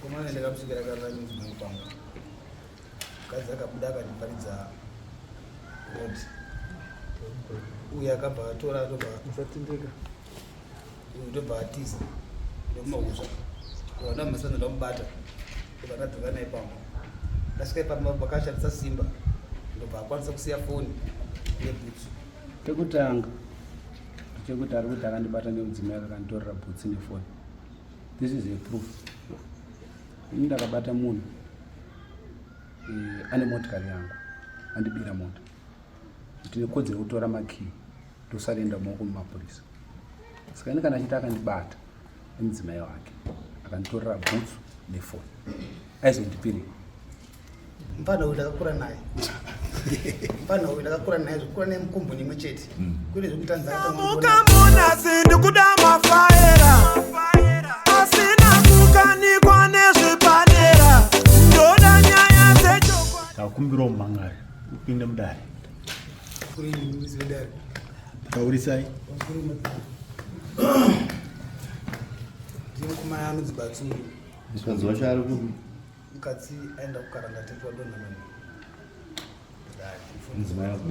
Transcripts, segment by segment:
Komana ndakamusvikira akarara nemudzimai kwangu. Mukadzi akabuda akandiparidza road. Uye akabva atora ndobva Musatindika. uyu ndobva atiza ndokumahuswa. Ndobva ndamhasana ndamubata. Ndobva ndadzoka naye pamba. Ndasvika ipamba pakashandisa simba. Ndobva akwanisa kusiya foni nebhutsu. Chekutanga chekuti ari kuti akandibata nemudzimai akanditorera bhutsi nefoni. This is a proof. Ini ndakabata munhu eh, ane motikari yangu andibira mota. Ndine kodzero yekutora makii ndosarenda maoko mumapurisa. Saka ini kana achiti akandibata nemudzimai wake akanditorera bhutsu nefoni aizondipirei? Mfana uyu ndakakura naye. Mfana uyu ndakakura naye zvekukura naye mukomboni imwe chete. Kwete zvekutanza Mukamunasi ndikuda mafaera asina kukanikwa nezvepadera ndoda nyaya dzechokwadi. Takumbirawo mumhan'ari upinde mudare. Kuri muzi wedare. Taurisai. Ndiye mukomana anonzi Batsuru. Mukadzi wacho ari kupi? Mukadzi aenda kukaranga tete wadonha mani. Mudzimai wako.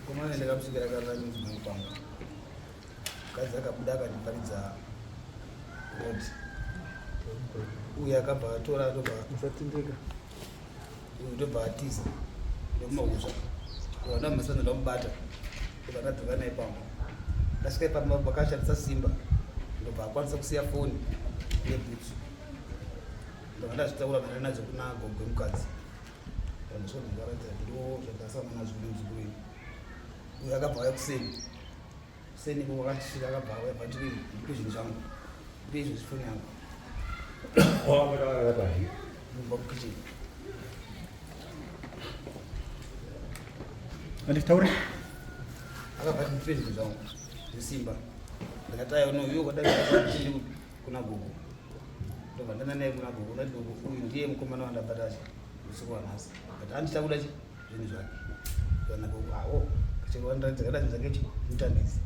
Komana ndakamusvikira akarara nemudzimai kwangu. Mukadzi akabuda akandiparidza road. Uye akabva atora ndobva Musatindika. uyu ndobva atiza ndokumahuswa. Ndobva ndamhasana ndamubata. Ndobva ndadzoka naye pamba. Ndasvika ipamba pakashandisa simba. Ndobva akwanisa kusiya foni nebhutsu. Ndobva ndazvitaura naye nadzo kuna gogo mukadzi. Ndosvika ndo zvandasangana nazvo nemuzukuru uyu. Uyu akabva auya kuseni. Kuseni ikoko akasvika akabva auya bva ndiri ndipe zvinhu zvangu. Ndipe izvo foni yangu. Mumba mukitchen. Anditaure. Akabva ati ndipe zvinhu zvangu zvesimba. Ndakati aiwa no iwe kwada kuna gogo. Ndobva ndaenda naye kuna gogo ndati gogo uyu ndiye mukomana wandabata usiku wanhasi. But handichida kuda chi zvinhu zvake. Ndobva gogo awo kachero wandiratidza kada zvinhu zvake chi mutambidzi.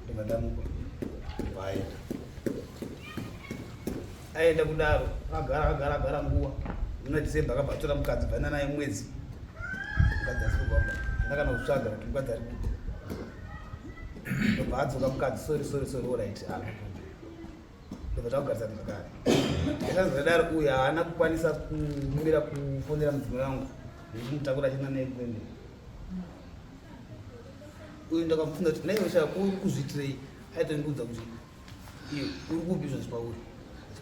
Ndobva ndamupa. Ndobva aenda. Aenda kudaro akagara akagara agara nguva. Muna December akabva atora mukadzi bva aenda naye mwedzi. Mukadzi asiri kufamba. Handina kana kutsvaga kuti mukadzi ari kupi. Ndobva adzoka mukadzi sorry sorry sorry all right. Ah, ndobva takugarisana zvakare. Ndakazodaro uyu haana kukwanisa kumira kufonera mudzimai wangu nekumutakura achienda naye kuende. Uyu ndakamubvunza kuti naiwe sha uri kuzviitirei aitondiudza kuti iwe uri kupi izvozvi pauri.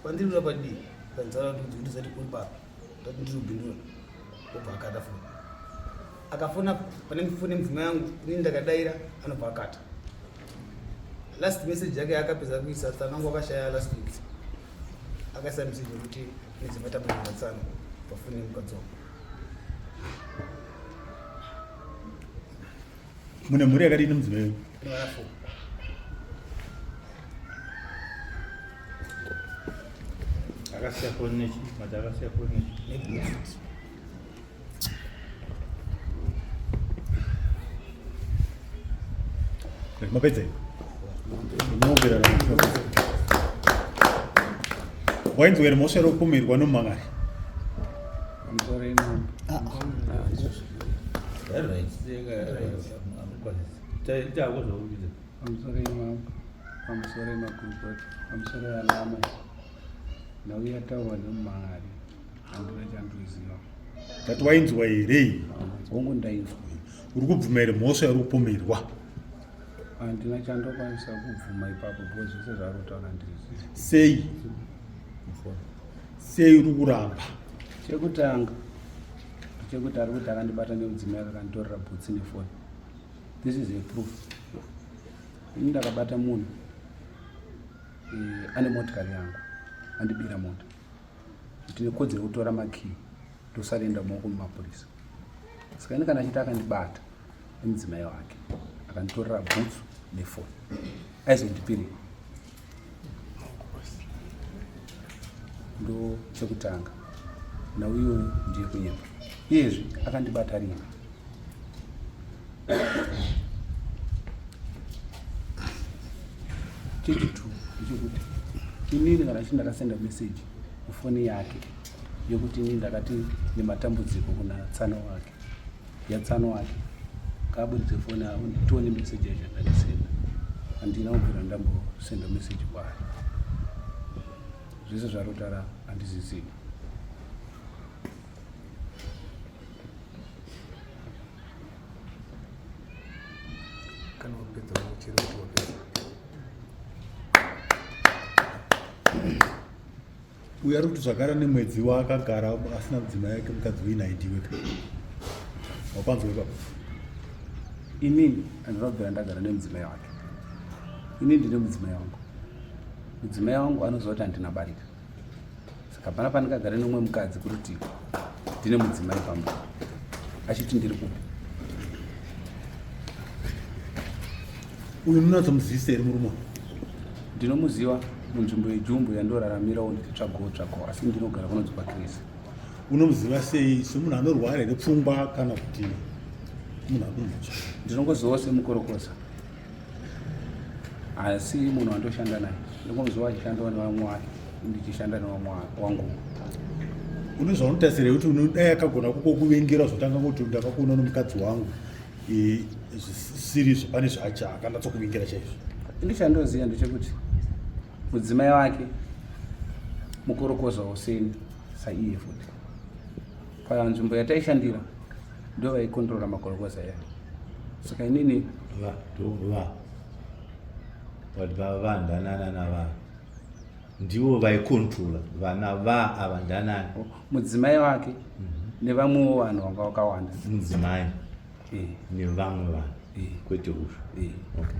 Pandiri uri padii kanzara kuti kuti zati uri papi. Ndati ndiri kubindura. Obva akata foni. Akafona pane foni yemudzimai wangu inini ndakadaira anobva akata. Last message yake yaakapedza kuisa tsanangu akashaya last week. Akaisa message yekuti nedzematambudziko tsano pafoni yemukadzi wangu. Mune mhuri yakadini mudzimai wenyu? Nevana four. Akasiya foni nechi, mati akasiya foni nechi. Nebhutsu. Mapedza here? Munombera Wainzwa here mhosva yekupomerwa nomumhan'ari? Pamusoro imambo. Pamusoro imambo. Pamusoro emakurukota. Pamusoro yana amai. Nhau yataurwa nemumhan'ari handina chandoziva. Tati wainzwa here? Hongu ndainzwa. Uri kubvuma here mhosva yauri kupomerwa? Handina chandokwanisa kubvuma ipapo because zvese zvaari kutaura ndizvo. Sei? Sei uri kuramba? Chekutanga chekuti ari kuti akandibata nemudzimai akanditorera bhutsi nefoni. This is a proof. Ini ndakabata munhu eh, ane motikari yangu andibira mota. Ndine kodzero yekutora makii ndosarenda maoko mumapurisa. Saka ini kana achiti akandibata nemudzimai wake akanditorera bhutsu nefoni aizondipirei? Ndo chekutanga. Nhau iyoyo ndiye kunyepa. Iyezvi akandibata rini? Chechi two ndechekuti inini kana chii ndakasenda message kufoni yake yekuti inini ndakati nematambudziko kuna tsano wake yatsano wake ngaaburitse foni tione message yacho yandakasenda. Handina kubvira ndambosenda message kwaari. Zvese zvaari kutaura handizizivi. Kana wapedza uchiri kuti wapedza. Uyu ari kuti zvakara nemwedzi waakagara asina mudzimai yake mukadzi uinaindiwe ka. Wapanzwa ipapo. Inini handina kubvira ndagara nemudzimai wake. Ini ndine mudzimai wangu. Mudzimai wangu anoziva kuti handina barika. Saka hapana pandingagare nemumwe mukadzi kuti ndine mudzimai pamba achiti ndiri kupi. Uyu munotsomuzivisa here murume? Ndinomuziva munzvimbo yejumbu yandoraramirawo ndichitsvagawo tsvagawo asi ndinogara kunonzi kwaKirisi. Unomuziva sei semunhu anorwara here pfungwa kana kuti munhu anomhutsva? Ndinongozivawo semukorokoza asi munhu wandoshanda naye ndingomuziva achishandawo nevamwe wake ndichishanda nevamwe wangu. Une zvaunotarisira kuti unodai akagona kukokuvengera zvotanga kuti ndakakuona nomukadzi wangu zvisiri izvo pane zvacho akanatsokuvingira chaizvo. Ini chandoziva ndechekuti mudzimai wake mukorokoza seni saiye futi panzvimbo yataishandira ndo vaikontrora makorokoza aya saka inini va va but va ndanana nava ndivo vaikontrola vana va ava ndanani mudzimai wake nevamwewo vanhu vanga vakawanda mudzimai nevamwe vanhu kwete uyu okay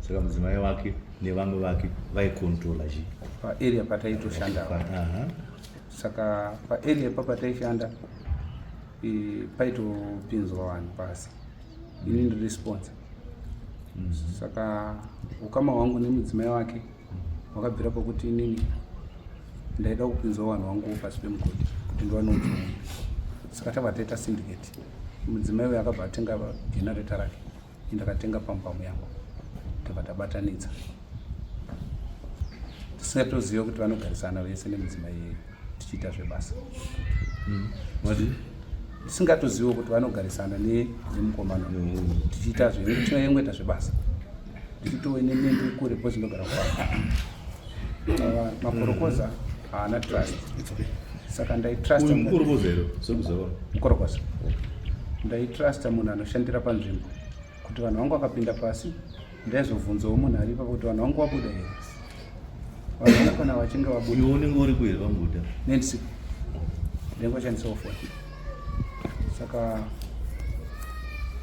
saka mudzimai wake nevamwe vake vaikontrola chii paarea pataitoshanda saka paarea ipa pataishanda paitopinzwa vanhu pasi ini ndiri sponsor saka ukama hwangu nemudzimai wake wakabvira pakuti inini ndaida kupinzwa vanhu vangu pasi pemugodhi kuti ndiwane upfumi saka tabva taita syndicate mudzimai uyo akabva atenga generator rake indakatenga pamupamu yangu tabva tabatanidza tisingatoziva kuti vanogarisana vese nemudzimai iyeyo tichiita zvebasa tisingatoziva kuti vanogarisana nemukomana tichiita zvetinongoita zvebasa ndichitove nemendiri kure because ndogara kwavo makorokoza haana trust saka ndaitrust mukorokoza ndaitrusta munhu anoshandira panzvimbo kuti vanhu vangu vakapinda pasi ndaizobvunzawo munhu ari ipapo kuti vanhu vangu vabuda here vanhu vangu kana vachinge vabuda iwe unenge uri kuhere vabuda nendisipo ndinenge vachandisawo foni saka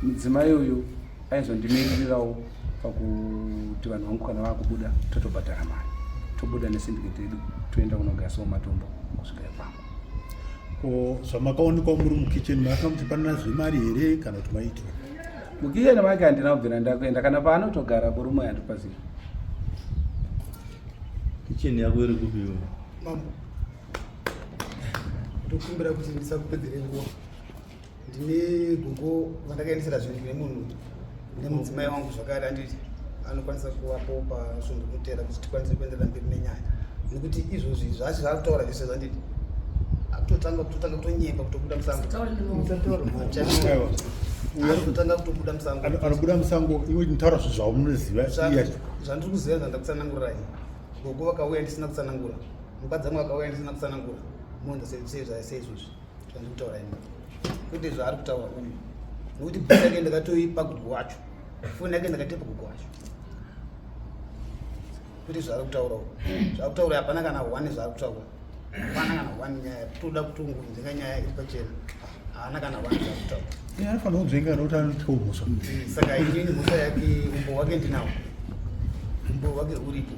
mudzimai uyu aizondimiririrawo pakuti vanhu vangu kana vakubuda totobhadhara mari tobuda nesyndicate yedu toenda kunogasawo matombo kusvika ipapo. Ko zvamakaonekwa muri mukitchen makanga muchipanana zvemari here kana kuti maitwa? Mukitchen make handina kubvira ndakuenda kana paanotogara murume handipazivi. Kitchen yako iri kupi iwe? Mambo, ndokumbira kuti ndisakupedzere nguva. Ndine gogo vandakaendesera zvinhu nemunhu nemudzimai wangu zvakare anditi anokwanisa kuvapo pasvondo rinotevera kuti tikwanise kuenderera mberi nenyaya nekuti izvozvi zvacho zvakutaura zvese zvanditi akutotanga kutotanga kutonyepa kutobuda musango akutotanga kutobuda musango anobuda musango iwe nditaura zvinhu zvaunoziva zvandiri kuziva zvandakutsanangurirai gogo vakauya ndisina kutsanangura mukadzi wangu akauya ndisina kutsanangura monza seizvozvi zvandiri kutaura ini kwete zvaari kutaura uyu nekuti bhuku yake ndakatoipa gugu wacho foni yake ndakatoipa gugu wacho kwete zvaari kutaura uyu zvaari kutaura hapana kana one zvaari kutaura hapana kana one nyaya toda kutongonzvenga nyaya iri pachena haana kana one zvaari kutaura anofanira kunzvenga nokuti anotya mhosva saka inini mhosva yake umbo hwake ndinawo umbo hwake uripo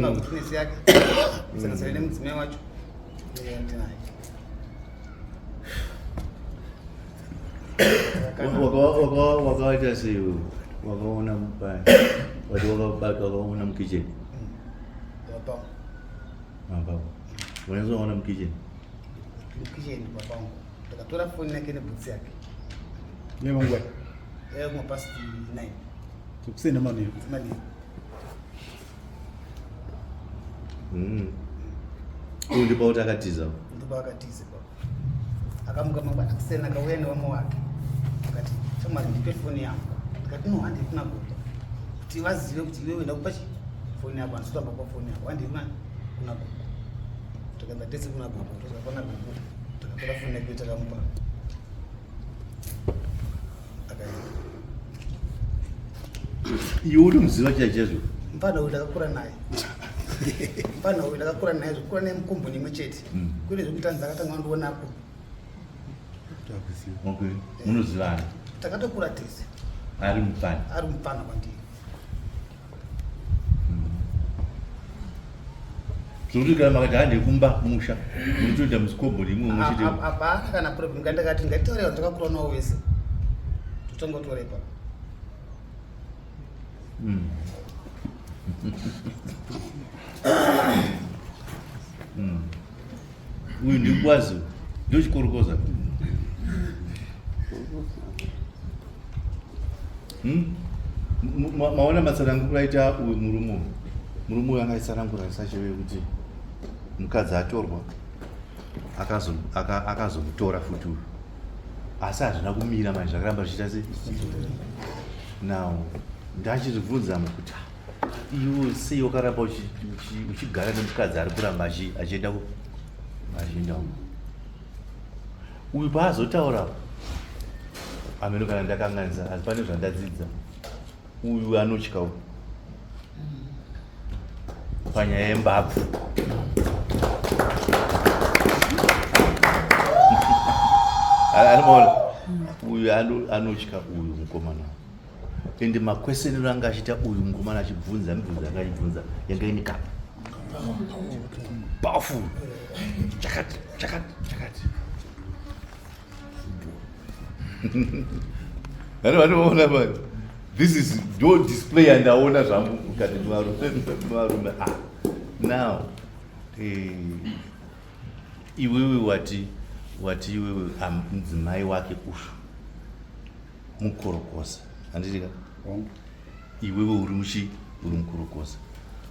mawitness yake kusanganisira nemudzimai wacho ndinaye. Wakaita sei iwe? Wakaona paya wati wakabata wakaona mukitchen Baba mapapo unyazoona mukitchen mukitchen baba wangu ndakatora foni yake nebhutsi yake nevanguva yaiva kuma past 9 kuseni manheru manheru. Uyu ndipo kuti akatiza. Ndipo akatiza ipapo. Akamuka mangwana kuseni akauya nevamwe wake. Akati shamwari ndipe foni yangu. Ndikati no handei kuna gogo. Kuti vazive kuti iwewe ndakupa chi foni yako handisi kutamba kwa foni yako. Handei kuna kuna gogo. Takaenda tese kuna gogo. Tosvika pana gogo. Takatora foni yake takamupa. Akaenda. Iwe uri muziva chaizvo. Mfana uyu ndakakura naye. Mfana uyu ndakakura naye zvekukura naye mukomboni imwe chete. Kwete zvekuti anzi akatanga kundionapo. Okay. Munozivana. Takatokura tese. Ari mupfana. Ari mupfana kwandiri. Zvekuti kana makati hande kumba musha munotoita musikomboni imwe mwe chete. Hapana kana problem ngandakati ngatitaure vanhu takakura navo vese. Totanga kutora ipapo. Uyu ndikwazi ndochikorokoza. Maona matsananguro aita uyu murume uyu. Murume uyu angaitsanangura sachewe kuti mukadzi atorwa akazomutora futi uyu. Asi hazvina kumira manje zvakaramba zvichiita sei? Now ndachizvibvunza kuti iwe sei wakaramba uchigara nemukadzi ari kuramba achienda achienda uyu paazotaura ameno kana ndakanganisa asi pane zvandadzidza uyu anotya uyu panyaya yembabvu anoona uyu anotya uyu mukomana ende makwesenero anga achiita uyu mukomana achibvunza mibvunzo anga achibvunza yanga ine kapa powerful chakati chakati chakati Vano vanoona manje. This is ndo display yandaona zvangu mukati mevarume ah. Now eh, iwewe wati wati iwewe mudzimai wake ushu mukorokoza handiti ka iwewe uri muchi uri mukorokoza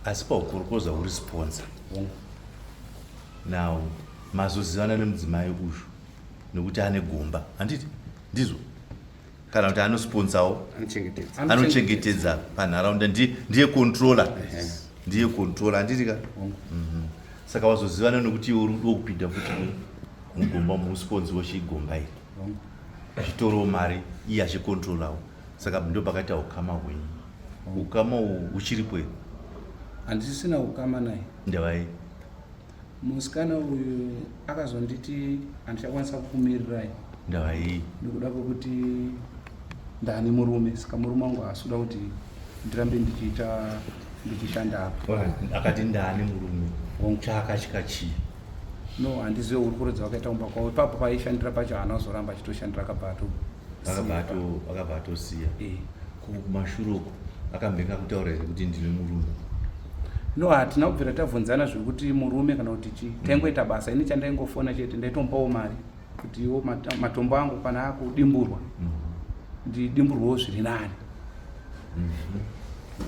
asi paukorokoza uri sponsor now mazozivana nemudzimai ushu nekuti ane gomba handiti ndizvo kana kuti anosponsawo anochengetedza panharaunda ndiye controller ndiye controller handiti ka mhm. Saka wazozivana nekuti iwe uri wokupinda futi mugomba musponsi wechigomba iri achitorawo mari iye achicontrolawo saka ndo pakaita ukama hwenyu ukama uhu uchiripo here handisisina ukama naye ndavai Musikana uyu akazonditi handichakwanisa kukumirirai. Ndava iyi. Nekuda kwekuti ndane murume saka murume wangu haasi kuda kuti ndirambe ndichiita ndichishanda apa. Akati ndane murume. Chaakatya chii? No, handizive hurukuro dzavakaita kumba kwavo. Ipapo paishandira pacho haana kuzoramba achitoshandira akabva ato akabva atosiya eh. Kumashure uko akambenge akutaura here kuti ndine murume? No, hatina kubvira tabvunzana zvekuti murume kana kuti chii. Taingoita basa, ini chandaingofona chete ndaitomupawo mari kuti iwo matombo angu kana akudimburwa ndidimburwewo zviri nani.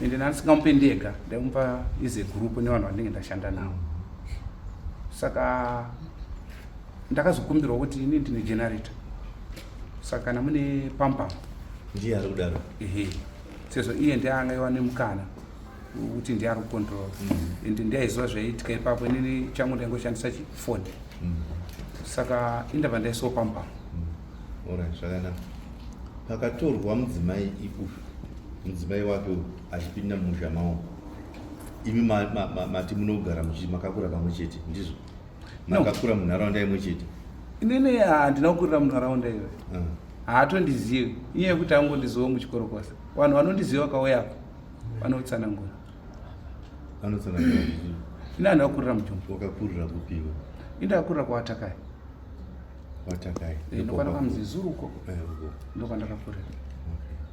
Ende ndandisingamupe ndega, ndaimupa ize group nevanhu vandinenge ndashanda navo. Saka ndakazokumbirwa kuti ini ndine generator saka kana mune pampam ndiye ari kudaro ehe sezvo iye ndiye anga iwa nemukana kuti ndiye ari kucontrol mm. and ndiye aiziva zvaiitika ipapo inini changu ndaingoshandisa chifoni mm. Saka indabva ndaisawo pampam mm. Orit zvakanaka pakatorwa mudzimai uyu mudzimai wake uyu achipinda mumusha mawo imi mati munogara makakura pamwe chete ndizvo makakura munharaunda imwe chete inini handina kukurira munharaunda iyoyo ah. Haatondizivi inyaya yekuti angondiziva muchikorokosa vanhu vanondiziva vakauyako vanotsanangura vanotsanangura ini handina kukurira mujumbo wakakurira kupiwa ini ndakakurira kwawatakai watakai eh, ndokwana kamuzizuru uko eh, ndokwandakakurira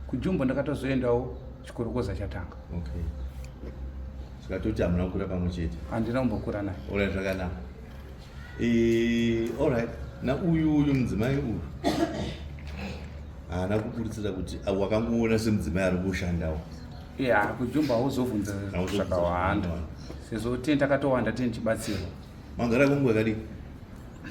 kujumbo ndakatozoendawo chikorokoza chatanga okay Saka toti hamuna kukura pamwe chete. Handina kumbokura naye. Alright, zvakanaka. Eh, alright. Na uyu uyu mudzimai uyu haana kuburitsira kuti wakangoona semudzimai ari kushandawo. Ya, kujumba hauzobvunza zvakawanda sezvo tini takatowanda tini tichibatsirwa. Magara kwenguva yakadii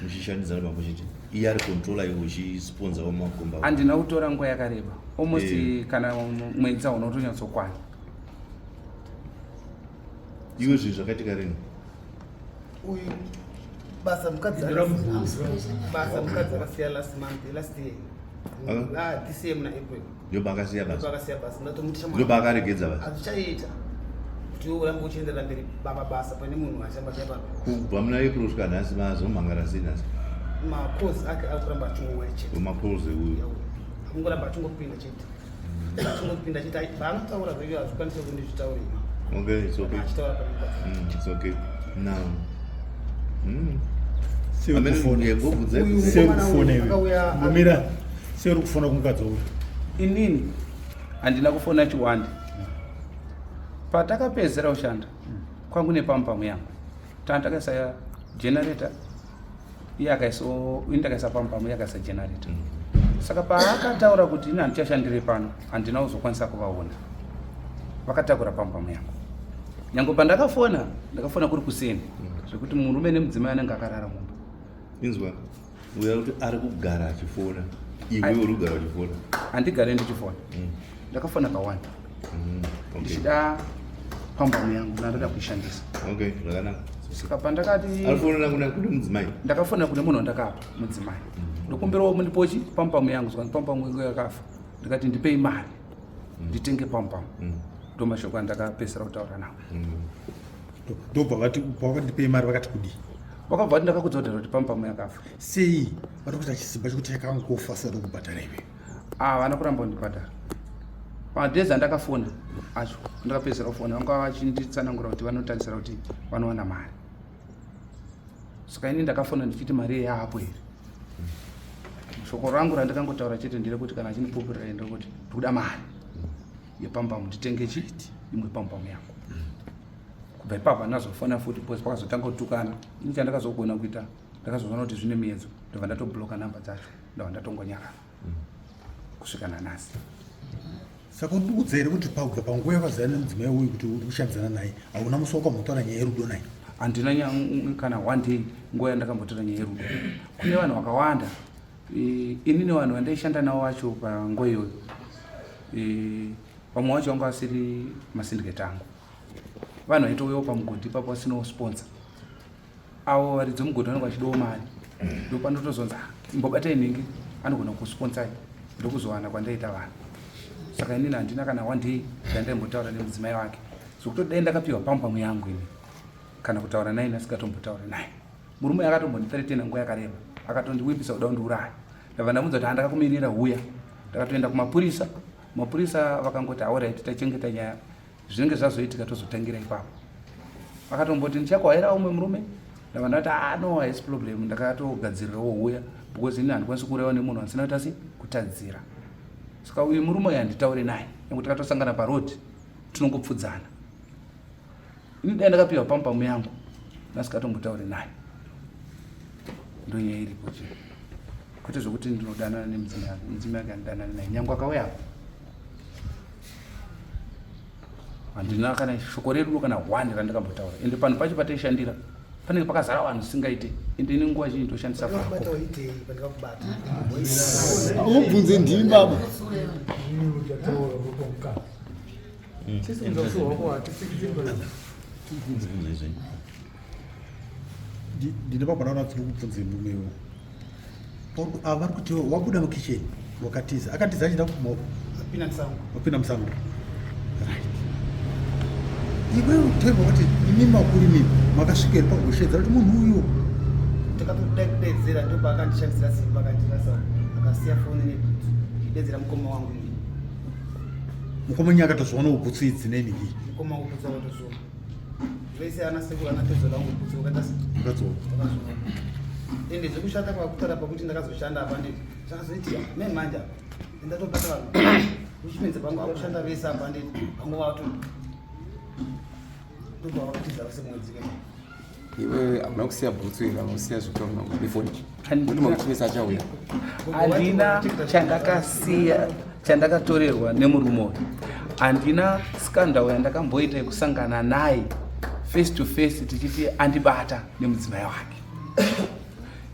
muchishandidzana pamwe chete? Iye ari controller iwe uchisponsa vamakomba. Handina kutora nguva yakareba, almost kana mwedzi hauna kutonyatsokwana. Iwe zvinhu zvakaitika rini? Uyu basa mukadzi basa mukadzi akasiya last month, last year. Ah, this year muna April. Ndopaakasiya basa. Ndopaakasiya basa. Ndatomuti Ndopaakaregedza basa. Hazvichaita kuti iwe urambe uchienderera mberi pamabasa pane munhu achabata ipapo. Kubva muna April kusvika nhasi mazomhangara sei nhasi? Macalls ake ari kuramba achingouya chete. Macalls euyu. Akungoramba achingopinda chete. Achingopinda chete. Paanotaura zvake hazvikwanisi kuti ndizvitaure. Okay, it's okay. Achitaura pane basa. It's okay. Now. Sei uri kufona? Uyu Sei uri mukomana kufona uyu iwe? akauya Mbomira, sei uri kufona kumukadzi uyu? Inini handina kufona chiwande. Patakapedzera kushanda kwangu nepamupamu yangu, tanga takaisa generator, iye akaisa, ini ndakaisa pamupamu, iye akaisa generator. Saka paakataura kuti ini handichashandire pano, handina kuzokwanisa kuvaona. Vakatakura pamupamu yangu. Nyange pandakafona, ndakafona kuri kuseni, zvekuti murume nemudzimai anenge akarara mumba. Inzwa, uya kuti ari kugara achifona, iwe uri kugara uchifona. Handigare ndichifona. Ndakafona kawanda. Ndichida pambamu yangu, ndandoda kuishandisa. Okay, zvakanaka. Saka pandakati Arifonera kuna kune mudzimai. Ndakafona kune munhu wandakapa mudzimai. Ndokumbirawo mundipochi pamupamu yangu, zvikanzi pamupamu yangu yakafa. Ndikati ndipei mari nditenge pamupamu. Ndo mashoko andakapedzisira kutaura nawo. Ndobva vati pavakandipei mari vakati kudii? Vakabva vati ndakakudza kudhara kuti pamupamu yakafa. Sei vari kuita chisimba chekuti yakangofa asati kubhadhara iwe? Ah, vana kuramba kundibhadhara. Madhezi andakafona acho, ndakapedzisira kufona, vanga vachinditsanangura kuti vanotarisira kuti vanowana mari. Saka ini ndakafona ndichiti mari yaapo here? Shoko rangu randakangotaura chete nderekuti kana achindipupurira ndekuti ndikuda mari yepambamu nditenge chiti imwe pambamu yangu. Kubva ipapo handazofona futi because pakazotanga kutukana. Ini chandakazogona kuita ndakazoona kuti zvine miedzo, ndobva ndatobloka namba dzacho, ndobva ndatongonyarara kusvika nanhasi. Saka uri here kuti pabva panguva yakazara nemudzimai uyu kuti uri kushandidzana naye, hauna musi wakambotaura nyaya yerudo naye? Handina kana one day nguva yandakambotaura nyaya yerudo. Kune vanhu vakawanda, ini nevanhu vandaishanda navo vacho panguva iyoyo, vamwe vacho vanga vasiri masindiketi angu. Vanhu vaitouyawo pamugodhi ipapo vasinawo sponsor. Avo varidzi vemugodhi vanenge vachidawo mari, ndopanotozonzi imbobatai nhingi anogona kusponsai, ndokuzowana kwandaita vanhu. Saka inini handina kana one day yandaimbotaura nemudzimai wake, zvekuti dai ndakapiwa pamupamu yangu ini kana kutaura naye ndasikatombotaura naye. Murume akatombondithreatena nguva yakareba, akatondiwimbisa kuda kundiuraya. Ndabva ndamudza kuti handakakumirira huya. Ndakatoenda kumapurisa, mapurisa vakangoti alright, tachengeta nyaya, zvinenge zvazoitika tozotangira ipapo. Vakatomboti ndichakuhaira umwe murume, ndabva ndati no, haisi problem, ndakatogadzirirawo huya because ini handikwanisi kuuraiwa nemunhu andisina kuita sei kutadzira. Saka uyu murume uyu handitaure naye, nekuti takatosangana paroad tinongopfudzana. Ini dai ndakapiwa pamupamu yangu ndasikatombotaure naye. Ndonyaya iripo chete, kwete zvekuti ndinodanana nemudzimai wake. Mudzimai wake handidanani naye, nyangwe akauya apo handina kana shoko rerudo kana one randakambotaura. Ende panhu pacho pataishandira panenge pakazara vanhu zvisingaite, ende ine nguva zhinji ndoshandisa Ndakakubata waitei pandakakubata? Ubvunze ndimi baba. Ndine pamwana unatsi kubvunze murume iwo. Ava vari kuti wabuda mukicheni wakatiza, akatiza achienda kumaoko, Apinda musango. Wapinda musango. Right. Iwe taiva kuti imi makuru imi makasvika here pagoshedzera kuti munhu uyu? Ndakatodai kudaidzira, ndopaakandishandisira simba, akandirasa, akasiya foni nebhutsu, chidaidzira mukoma wangu ini. Mukoma nyaka akatozviona bhutsu idzi nenhingi. Mukoma wangu bhutsu akatozviona. Vese ana sekuru ana tezvara vangu bhutsu vakaita se Vakatozviona. Vakazviona. Ende zvekushata kwakutaura pakuti ndakazoshanda apa ndeti zvakazoitika nemanje apa ndatobata vanhu uchimedza pangu akushanda vese apa ndeti vangu vato ndobva vakatiza vese mwedzi kene. Iwewe hauna kusiya bhutsu here? Hauna kusiya zvekuti nefoni kuti makuchimisa achauya? Handina chandakasiya, chandakatorerwa nemurume uyu. Handina scandal yandakamboita yekusangana naye face to face tichiti andibata nemudzimai wake.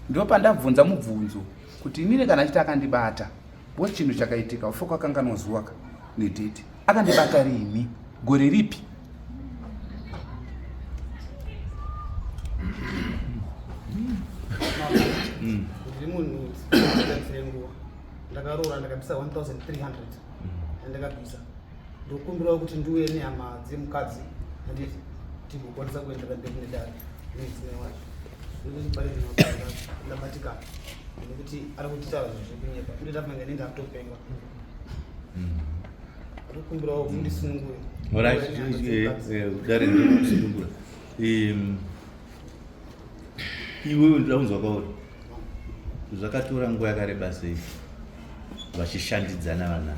Ndopandabvunza mubvunzo kuti inini kana achiti akandibata because chinhu chakaitika ufa kwakanganwa zuva ka nedate akandibata rini gore ripi ndiri munhu nguva ndakaroora ndakabvisa 1300 yandakabvisa ndokumbirawo kuti ndiuye nehama dzemukadzi handiti tigokwanisa kuendera mberi nedare nemudzimai wacho nekuti pari zvino ndabatikana nekuti ari kutitaura zvinhu zvekunyepa ndoita kunge nenge akutopenga ndikumbirawo mundisunungure dare ndikusunungura iwewe ndoda kunzwa kwauri zvakatora nguva yakareba sei vachishandidzana vana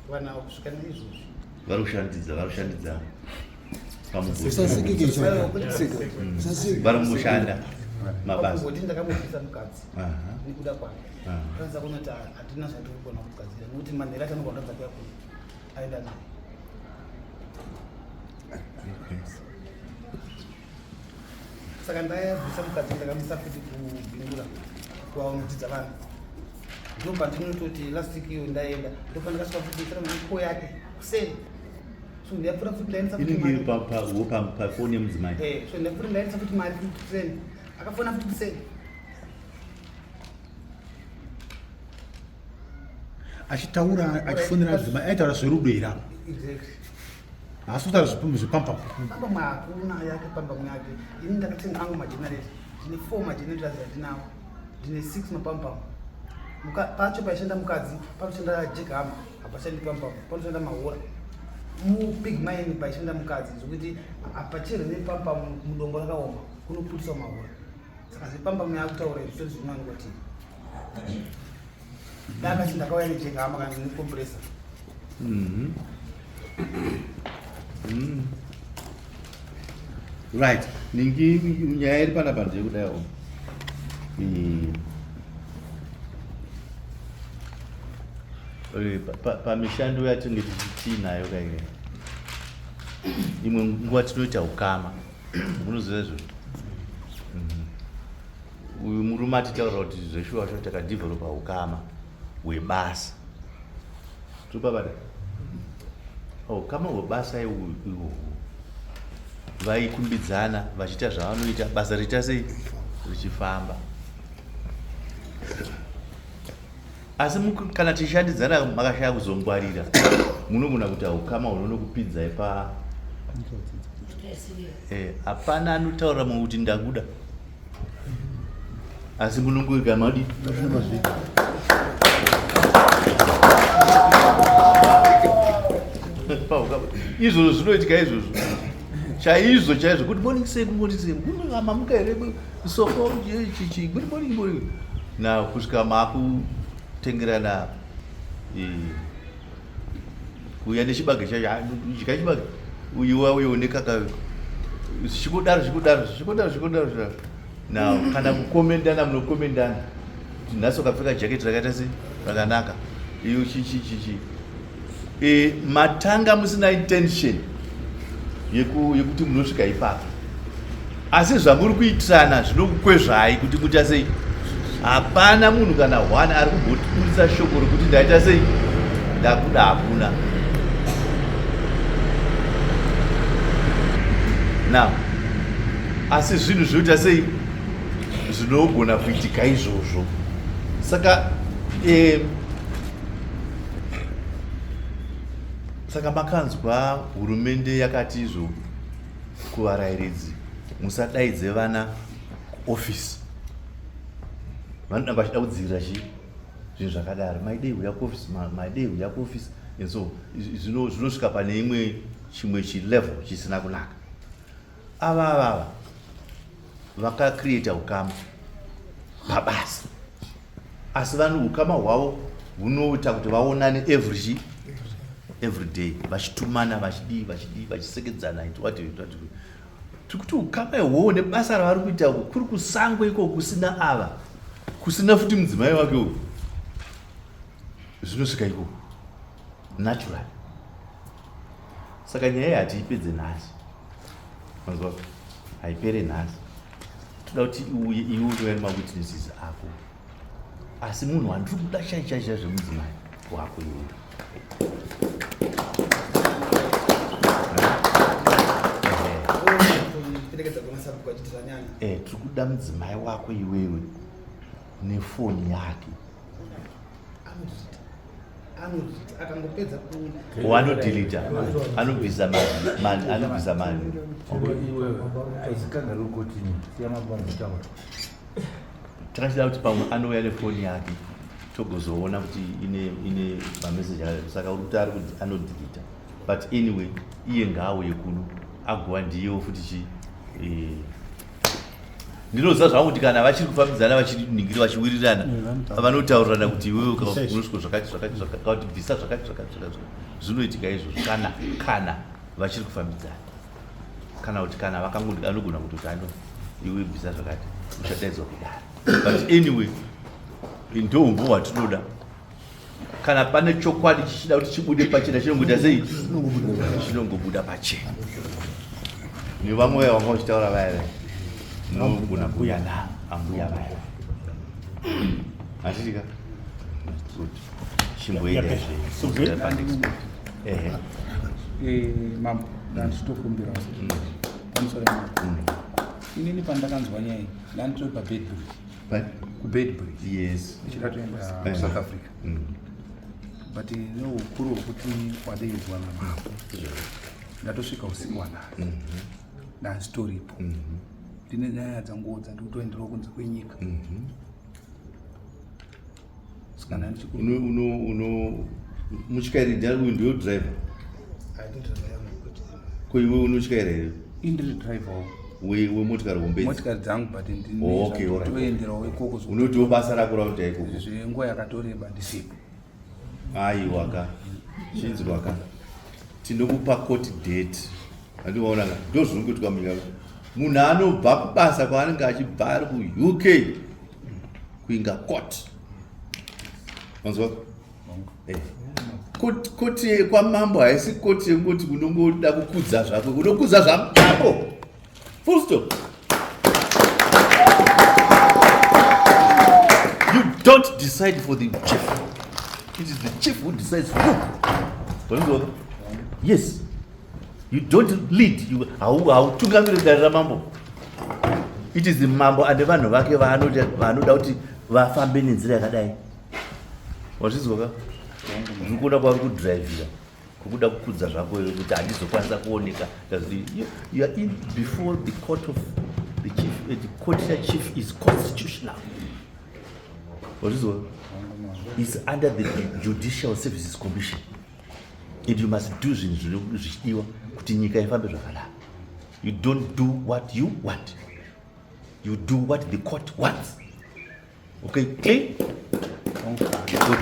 vana kusvika naizvozvi vari kushandidza vari kushandidzana vari kumboshanda mabasa ndakamubvisa mukadzi nekuda kwake taanza kuona kuti hatina zvatiri kugona kugadzira nekuti manhero acho anogona kutadza kuya kuno aenda naye saka ndayabvisa mukadzi ndakamisa futi kubhindura kwaonodzidza vanhu ndopandinototi last week iyo ndaenda ndopandakasvika futi ndisana miko yake kuseni so ndiyapfuura futi ndaendesa futi inenge iri pafoni yemudzimai eh, so ndiyapfuura ndaendesa futi mari futi kuseni akafona futi kuseni achitaura achifonera adzimai aitaura zverudo here apa haasi kutaura zvepamba pamba hakuna yake pamba yake ini ndakatenga angu magenerator ndine four magenerators andinawo ndine six mapampam pacho paishanda mukadzi panoshanda jegama hapashandi pampam panoshanda mahora mubig mine paishanda mukadzi zvekuti hapachero nepampam mudombo rakaoma kunoputisa mahora saka zvepamba yakutaura izvi zvose zvinowanikwa tii ndakati ndakauya nejegama kana necompressor mhm. mm. right ningi nyaya iri panapa ndeyekudaiwo eh, pamishando yatinge tiinayo kaike imwe nguva tinoita ukama munoziva izvozvo mhm. uyu murume atitaura kuti zveshuwa sho takadevelopa ukama hwebasa topabata oh, ukama hwebasa iwohwo vaikumbidzana vachiita zvavanoita basa richiita sei richifamba asi kana tichishandidzana makashaya kuzongwarira munogona kuita ukama hunonokupinzai pa eh, hapana anotaura mumwe kuti ndakuda asi munongoika madi izvozvo zvinoitika izvozvo chaizvo chaizvo good morning sir good morning sir mamuka here soko chichi good morning morning na kusvika makutengerana eh, kuuya nechibage chacho ah, dya chibage uyiwa uye une kaka zvichikodaro zvichikodaro zvichikodaro zvichikodaro zvichikodaro now kana kukomendana munokomendana kuti nhasi wakapfeka jaketi rakaita sei rakanaka iyo chichichichi e, matanga musina intention yekuti munosvika ipapo asi zvamuri kuitirana zvinokukwezvai kuti muita sei hapana munhu kana one ari kumbotiburitsa shoko rekuti ndaita sei ndakuda hakuna now asi zvinhu zvinoita sei zvinogona kuitika izvozvo saka eh, saka makanzwa hurumende yakati izvo kuvarairidzi musadaidze vana kuofisi vanoda vachida kudzivirira chii zvinhu zvakadaro maidei huya kuofisi maidei huya kuofisi and so zvinosvika pane imwe chimwe chilevel chisina kunaka ava ava ava vakacreata ukama pabasa asi vanhu ukama hwavo hunoita kuti vaonane every chi every day vachitumana vachidii vachidii vachisekedzana it what what tiri kuti ukama ihwohwo nebasa ravari kuita uko kuri kusango iko kusina ava kusina futi mudzimai wake uyu zvinosvika ikoko natural. Saka nyaya iyi hatiipedze nhasi. Manzwa? Haipere nhasi. Toda kuti iuye iwe unouya nemawitnesses ako. Asi munhu wandiri kuda chai chai chai zvemudzimai wako iwe. Eh, tiri kuda mudzimai wako iwewe nefoni yake. Anodhilita, anobvisa mani, anobvisa mani. Takachida kuti pamwe anouya nefoni yake togozoona kuti ine ine mameseji ayo, saka uri kuti ari kuti anodhilita, but anyway iye ngaauye kuno agova ndiyewo futi chi eh, ndinoziva zvangu kuti kana vachiri kufambidzana vachiningira vachiwirirana vanotaurirana kuti iwewe unosvika zvakati zvakati zvakati kuti bvisa zvakati zvakati zvakati zvinoitika izvozvo kana kana vachiri kufambidzana kana kuti kana vakango anogona kutoti ano iwe bvisa zvakati uchadaidzwa kudare but anyway ndoumbo hwatinoda kana pane chokwadi chichida kuti chibude pachena chinongoita sei chinongobuda pachena nevamwe vaya vanga vachitaura vaya vaya nogona kuuya navo ambuya vaya hatitika good chimboenda zve eh, mambo ndandichitokumbira mm. pamusoro mm. inini pandakanzwa nyaya iyi ndanditori pabedbridge kuBedbridge yes ndichida kuenda kuSouth Africa but neukuru hwekuti wadeidzwa namambo ndatosvika usiku wanhasi ndanditoripo ndine nyaya dzanguwo dzandikutoenderawo kunze kwenyika saka ndandichiku uno uno mutyairi uyu ndiwe driver ko iwe unotyaira here? Indiri driver wo wemotikari hombe idzi? Motikari dzangu but Oh, okay, alright. ndinotoenderawo ikoko unotiwo basa rako raunoita ikoko zvenguva yakatoreba ndisipo. Aiwa ka, chinzwa ka, tinokupa court date andiwaona ka, ndo zviri kuitwa munyika. Munhu anobva kubasa kwaanenge achibva ari kuUK kuinga court, manzwa? Eh. Koti yekwamambo haisi koti yekungoti unongoda kukudza zvako, unokudza zvamambo, full stop. You don't decide for the chief, it is the chief who decides for you. Wanzwa? Yes, you don't lead, you hautungamiri dare ramambo. It is the mambo ane vanhu vake vaanoda kuti vafambe nenzira yakadai. Wazvizwa ka? Ndiri kuona kwauri kudhiraivhira kukuda kukudza zvako iwe kuti handizokwanisa kuoneka. You are in before the court of the chief. The court ya chief is constitutional. Wazvizwa? Is under the Judicial Services Commission and you must do zvinhu zvichidiwa kuti nyika ifambe zvakanaka. You don't do what you want, you do what the court wants. Okay, clear? Good.